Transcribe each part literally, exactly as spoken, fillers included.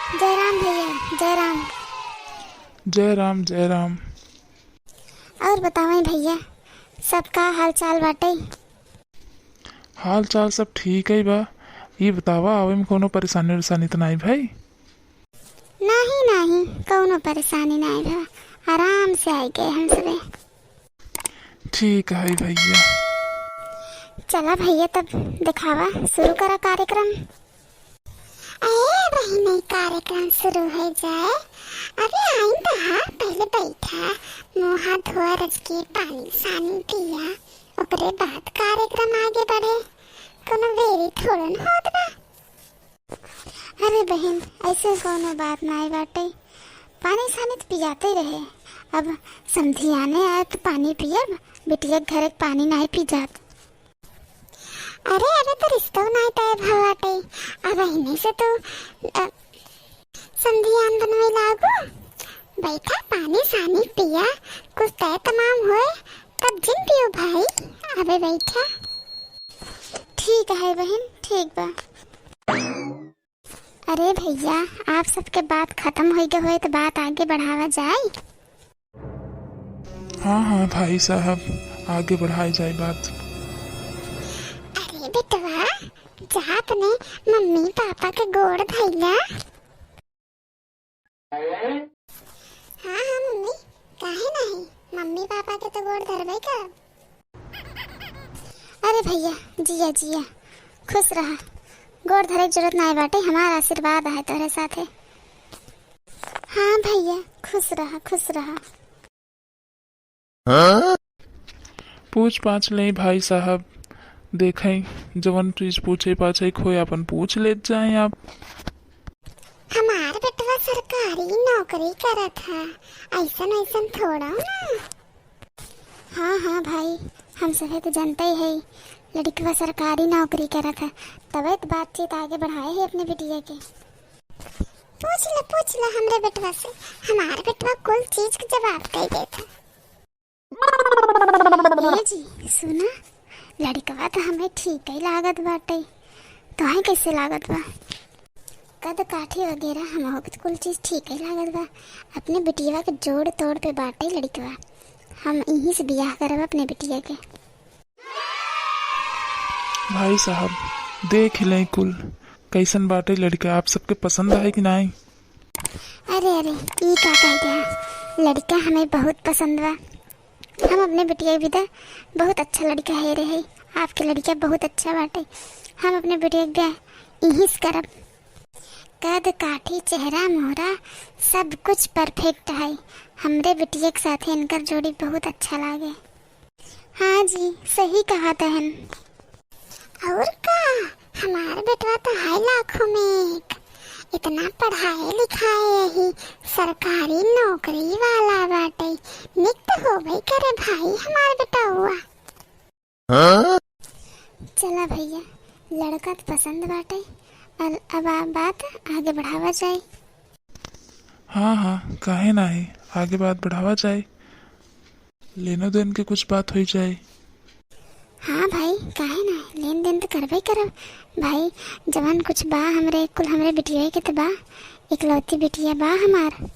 जय राम भैया, जय राम। जय राम, जय राम। और बतावें भैया, सबका हाल चाल बाटे? हाल चाल सब ठीक है बा। ई बतावा, आवे में कोनो परेशानी उरेशानी तो नाई भाई? नाही, नाही, कौनो परेशानी नाही भा, आराम से आइ गए हम सबे। ठीक है भैया। चला भैया, तब दिखावा, शुरू करा कार्यक्रम। अरे बहिनी, कार्यक्रम शुरू हो जाए। अरे आइन दहा, पहले बैठा, मुँह हाथ धोआ, रज के पानी सानी पिया, ओकरे बाद कार्यक्रम आगे बढ़े। कोनो बेरी थोड़न होत बा। अरे बहिन, ऐसे कौनो बात नाई बाटे। पानी सानी त पियाते रहे। अब समधियाने आए त पानी पियब, बिटिया के घरे के पानी नाई पी जात। अरे, अरे, तो रिश्तो नाई तय भवा बाटे। अब इन्हीं से तू, अ, समधियान बनवे लागू। बैठा, पानी सानी पिया, कुछ तय तमाम होए, तब जिन पियो भाई। अबे बैठा। ठीक है बहिन, ठीक बा। अरे भैया, आप सबके बात खत्म होइ गए होए तो बात आगे बढ़ावा जाए। हाँ, हाँ भाई साहब, आगे बढ़ाई जाए बात। अरे बेटवा, जा अपने मम्मी पापा के गोड़ धइला। हाँ, हाँ मम्मी, काहे नाही? मम्मी पापा के तो गोड़ धरबे करब। अरे भैया, जिया, जिया, खुश रहा। गोड़ धरे के जरूरत नाय बाटे, हमार आशीर्वाद आहे तोरे साथे। हाँ भैया, खुश रहा, खुश रहा। पूछ पाछ लें भाई साहब, देखें जवन चीज पूछे पाछे खोए आपन पूछ लेत जाएं आप। हमार बेटवा सरकारी नौकरी करत है, ऐसन ऐसन थोड़ा ना। हाँ, हाँ भाई, हम सभे तो जानते ही है, लड़िकवा सरकारी नौकरी करत है, तबे तो बातचीत आगे बढ़ाए है अपने बिटिया के। पूछ ले, पूछ ले हमरे बेटवा से, हमार बेटवा कुल चीज के जवाब दे देत है। ए जी, सुना, लड़िकवा तो हमें ठीक ही लागत बाटे, तोहे कैसे लागत बा? कद काठी वगैरह हम होगत कुल चीज ठीक ही लागत बा। अपने बिटिया के जोड़ तोड़ पे बाटे लड़िकवा। हम इहीं से बियाह करब अपने बिटिया के। भाई साहब, देख लें कुल कैसन बाटे लड़िका, आप सबके पसंद है कि नाई? अरे, अरे, ई का कह गया? लड़िका हमें बहुत पसंद बा। हम अपने बिटिया के बिदा बहुत अच्छा लड़िका हेरे है। आपके लड़िका बहुत अच्छा बाटे। हम अपने बिटिया के बिदा इहीं से करब। कद काठी चेहरा मोहरा सब कुछ perfect है। हमरे बिटिया के साथे इनकर जोड़ी बहुत अच्छा लागे। हाँ जी, सही कहा तहन। और का, हमार बेटवा तो है लाखों में एक। इतना पढ़ाए लिखाए यही सरकारी नौकरी वाला बाटे, निक तो होबे करे भाई हमार बेटवा। चला भैया, लड़का तो पसंद बाटे, अल-, अब आ-, बात आगे बढ़ावा जाए। हाँ, हाँ, काहे नाही, आगे बात बढ़ावा जाए, लेनो देन के कुछ बात होई जाए। हाँ भाई, काहे नाही, लेन देन तो करबे करब भाई, जवन कुछ बा हमरे, कुल हमरे बिटिया के तो बा, इकलौती बिटिया बा हमार।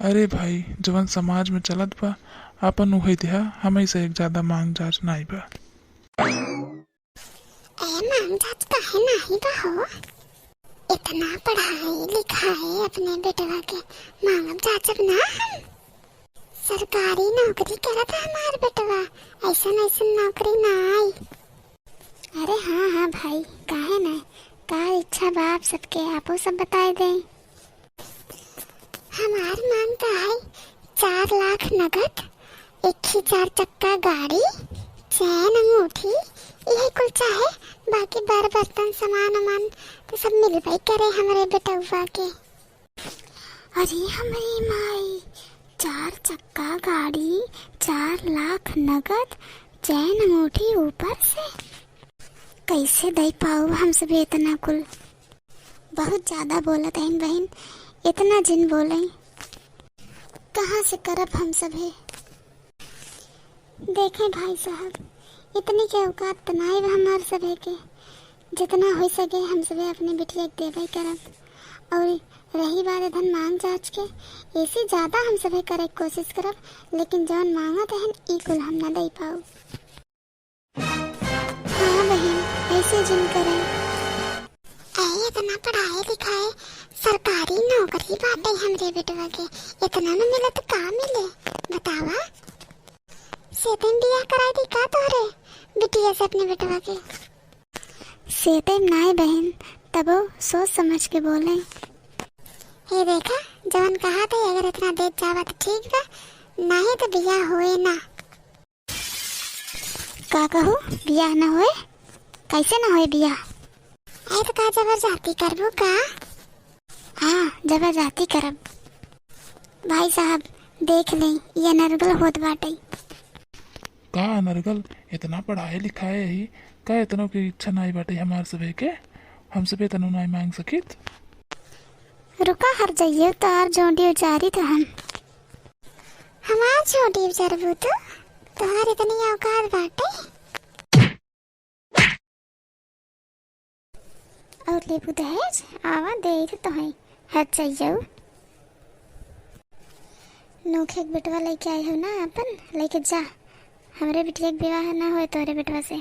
अरे भाई, जवन समाज में चलत बा, आपन उहे दिहा, हमई से एक ज्यादा मांग जांच नाई बा। ए, मांग जांच काहे नाही बा हो? इतना पढ़ाई लिखाई अपने बेटवा के मांगब जांचब ना हम। सरकारी नौकरी करत है हमार बेटवा, ऐसन ऐसन नौकरी ना आई। अरे हाँ, हाँ भाई, काहे ना? का इच्छा बा आप सबके, आपो सब बताए दें। हमार मांग तो है चार लाख नगद, एक ही चार चक्का गाड़ी, चैन अंगूठी, यही कुल चाहे, बाकी बर बर्तन सामान उमान तो सब मिलबे करे हमरे बेटउआ के। अरे हमरी माई, चार चक्का गाड़ी, चार लाख नगद, चैन अंगूठी ऊपर से, कैसे दे पाउब हम सब इतना कुल? बहुत ज्यादा बोलत हईन बहिन, इतना जिन बोलें, कहाँ से करब हम सभे? देखें भाई साहब, इतनी के औकात त नाई बा हमार सभे के, जितना हो सके हम सभे अपने बिटिया के देबे करब। और रही बात धन मांग जांच के, ऐसे ज्यादा हम सभे करे के कोशिश करब, लेकिन जौन मांगत हन, ई कुल हम न दे पाऊ। हाँ बहिन, ऐसे जिन करे। ऐ, इतना पढ़ाए लिखाए, सरकारी नौकरी बाटे हमरे बेटवा के, इतना न मिलत का मिले, बतावा? सेते में बियाह कराई दी का तोहरे बिटिया से अपने बेटवा के? सेते में नाई बहिन, तबो सोच समझ के बोले। ये देखा, जवन कहा था, अगर इतना देत जावा तो ठीक बा, नाही तो बियाह होए ना। का कहू, बियाह ना होए? कैसे ना होए बियाह? ऐ तो का जबरदस्ती करबू का? हाँ, जबरदस्ती करब। भाई साहब, देख लें, ये अनर्गल होत बाटे। का अनर्गल? इतना पढ़ाए लिखाए ही, का इतनो के इच्छा नाई बाटे हमार सभे के? हम सभे इतनो नाई मांग सकित। रुका हर जाइए, तोहार जोड़ी उजारी तो हम। हमार जोड़ी उजारबू तू? तोहार इतनी औकात बाटे? और लेबू दहेज? आवा, दे तो तोहई। हट जाइयो। नोखे के बेटवा लेके आई हो ना अपन, लेके जा। हमरे बिटिया के विवाह ना होए तोरे बेटवा से।